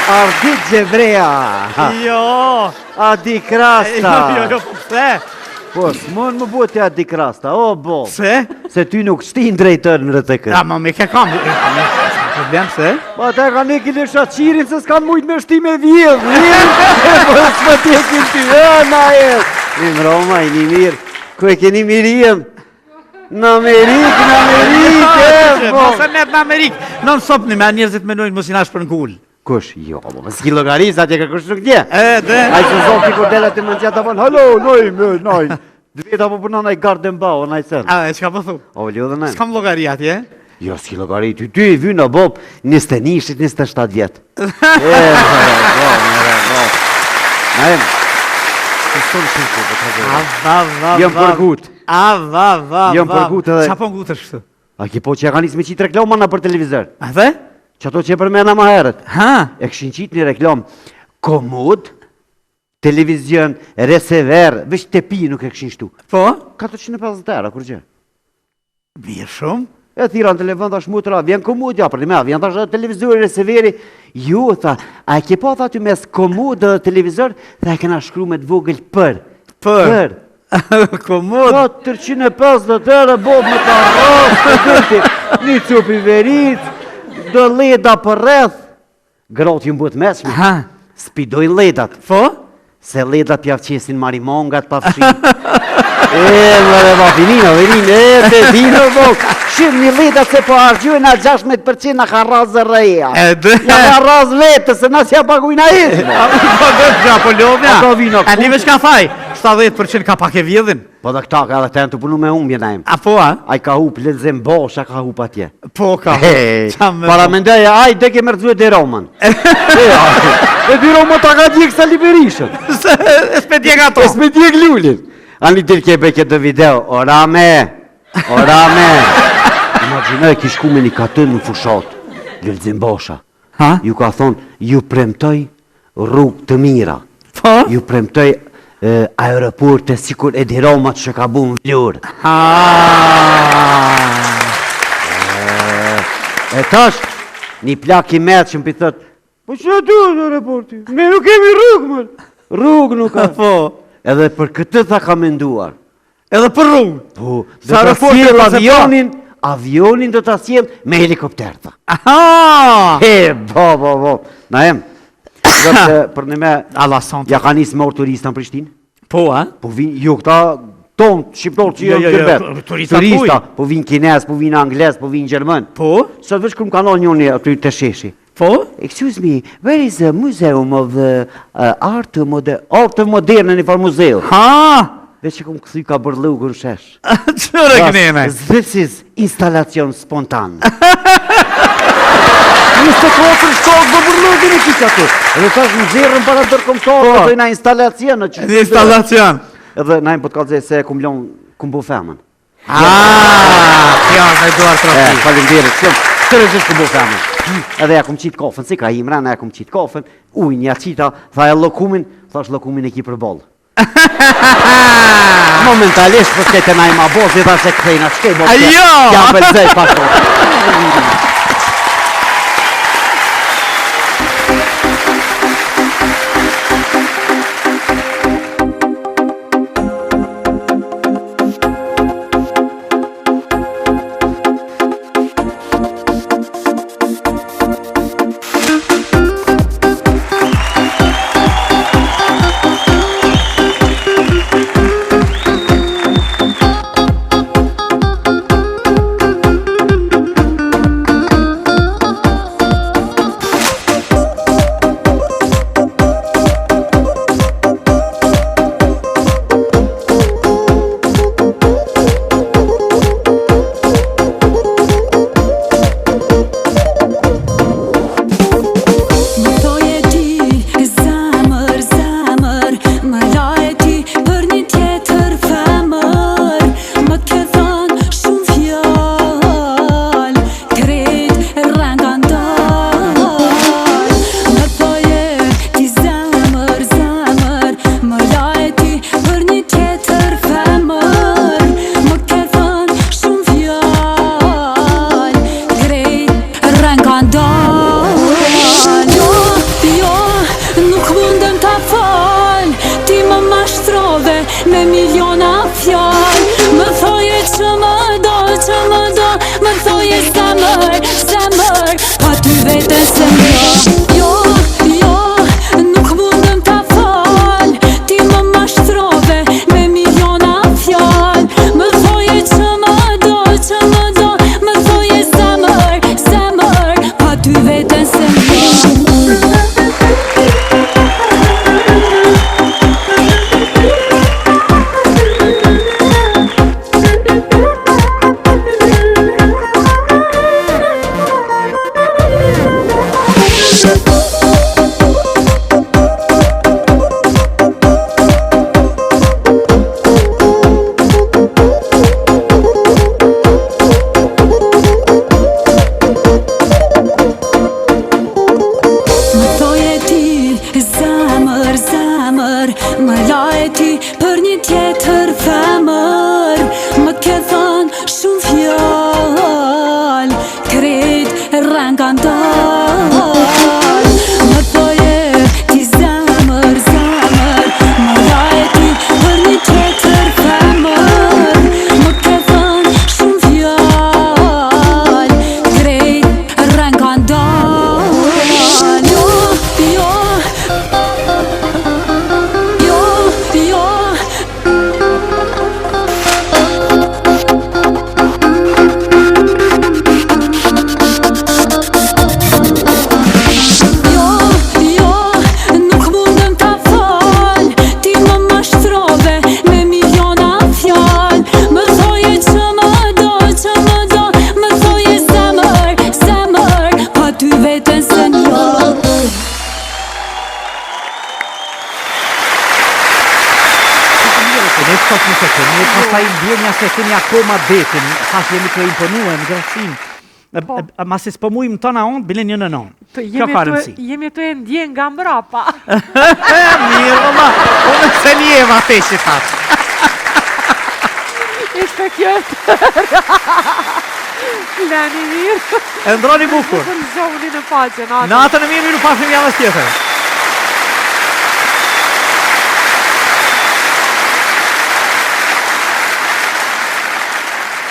Ardit Gjebrea. Jo. Adi Krasta. Jo, jo, jo, po pse? Po, s'mund më bëhet ti Adi Krasta, o bo. Pse? Se ty nuk shtin drejtor në RTK. A, ma me ke kam, e kam, e kam problem, pse? Po ata e kanë hek Ilir Shaqirin se s'kanë mujt me shti me vjedh, vjedh, po s'po t'hekin ty, e, na e. Mirëmroma, jeni mirë, ku e keni Miriën? Në Amerikë, në Amerikë, e, po. Mos e met në Amerikë, non stop një me njerëzit menojnë mos i na shpërngul. Kush? Jo, po mos ki llogari sa atje kërkush nuk dje. E, dhe. Ai që zonë ti kur del aty më gjatë bën, "Hello, noj, më, noj." Dy veta po punon ai Garden Bau, naj sen. A, e çka po thu? O, lodhën ai. S'kam llogari atje. Jo, s'ki llogari ty, ty i vyn o bob 21-shit, 27 vjet. E, po, po, po. Na em. Të son shumë po ta gjej. A, va, va, Jam va. përgut. A, va, va, Jam va. përgut edhe- Qa po ngutesh kështu? A ki po që e ka nisë me qitë reklama na për televizor? A dhe? Që ato që e përmena ma herët? Ha? E kishin qitë një reklam komod, televizion, receiver, veç tepi nuk e kishin shtu. Po? 450 euro, kur gjë. Mirë shumë. E thira në telefon, thash mutra, vjen komod, ja, për me, vjen thash edhe televizori, receiveri. Jo, tha, a e ke pa tha aty mes komod dhe televizor, tha e kena shkru me të vogël për. Për. Për. Komod. 450 euro, bo me ta rrasë, të dëti, një cupi veric, do leda për rreth. Gratë ju mbët mesme, Ha. s'pi dojnë ledat. Po? Se ledat pja qesin marimongat pa fshi. E, më dhe va, vinino, vinino, e, te vino, bo. Shim një ledat se po harxhojnë na 16% na ka rrazë rreja. E, dhe. Ja ka rrazë vetë, se na s'ja pagujna hiç. bo. Po dhe të po lodhja. Ato vino, A një veç ka thaj, 70% ka pak e vjedhin. Po dhe këta ka edhe këta janë të punu me humbje na A po, a? Ai ka hup, Lulzim Basha ka hup atje. Po ka. Hey, Qa me para mendoj, ai dhe ke mërzu Edi Ramën. E, Edi Rama ta ka djeg Sali Berishën. Se e s'pe djeg ato. E s'me djeg Lulin. Ani del ke bëj këtë video, o Rame, o Rame. Imagjinoj, ki shku me një katën në fushat, Lulzim Basha. Ha? Ju ka thonë, ju premtoj rrugë të mira. Po? Ju premtoj e, aeroporte sikur Edi Rama që ka bu në Vlorë. Ha. E tash, një plak i metë që më pi thot, po që duhet aeroporti? Ne nuk kemi rrugë, më. Rrugë nuk ka. Po. Edhe për këtë tha ka menduar. Edhe për rrugë. Po, do Sa ta aeroporti sjell pas e pa. avionin, avionin do ta sjell me helikopter, tha. Aha! He, bo, bo, bo. Na em, do të për në me, Allah sonte. ja ka nisë me orë turista në Prishtinë? Po, a? Po vin, jo këta tonë, shqiptarë që Jo, janë jo, jo, kërbet. turista turista, tuj. po vin kinez, po vin anglez, po vin gjermën. Po? Sot veç kur më kanë njëri aty te sheshi. Po? Excuse me, where is the museum of the uh, art modern, art moderne në farë muzeu? Ha! Veç që kum kthy ka bërllugën në shesh. Qëre kënene? This is instalacion spontan. 24 shkak do bërllugën e kisha aty. Edhe tash në zerën para ndërkombëtar, po do na instalacion që. Një instalacion. Edhe na po të kallzoj se e kum lon kum bu femën. Ah, ja, me duar E, trofi. faleminderit shumë. Seriozisht kum bu femën. Edhe ja kum qit kafën, si ka imra, na ja kum qit kafën, ujin ja qita, tha e llokumin, thash llokumin e ki përballë. Momentalisht, po s'ke të na i ma bo, si thash e kthejna, ç'ke bo? A jo! Ja pëlqej pak. po. thoje zemër, zemër Pa ty veten s'e njoh Jo, jo, nuk mundem ta fal Ti më mashtrove me miliona fjalë Më thoje që më do, që më do Më thoje zemër, zemër Pa ty veten s'e njoh Më thoje ti, zemër, zemër Më laje ti për një tjetër femër Më ke thënë shumë fjalë Krejt rrenë kanë dalë Më thoje ti zemër, zemër Më laje ti për një tjetër femër Më ke thënë shumë fjalë Krejt rrenë kanë dalë Jo, jo Jo, jo Jo, jo, nuk mundem ta fal Ti më mashtrove me miliona fjalë Më thoje që më do, që më do Më thoje zemër, zemër Pa ty veten s'e njoh Ne sot nuk e kemi, pastaj ndjenja se kemi akoma detin, thash jemi të imponuar në Greqin. Po. Masi s'po mujmë tona onë, bile një në onë. Të Kjo jemi ka të, rëndësi. jemi të e ndje nga mbrapa. Mirë, valla, unë se njeva te që thash. Ishte kjo e tëra. Lani mirë. E ndroni bukur. Përgjoni në paqe, natën. Natën e mirë, mirë pafshim javës tjetër.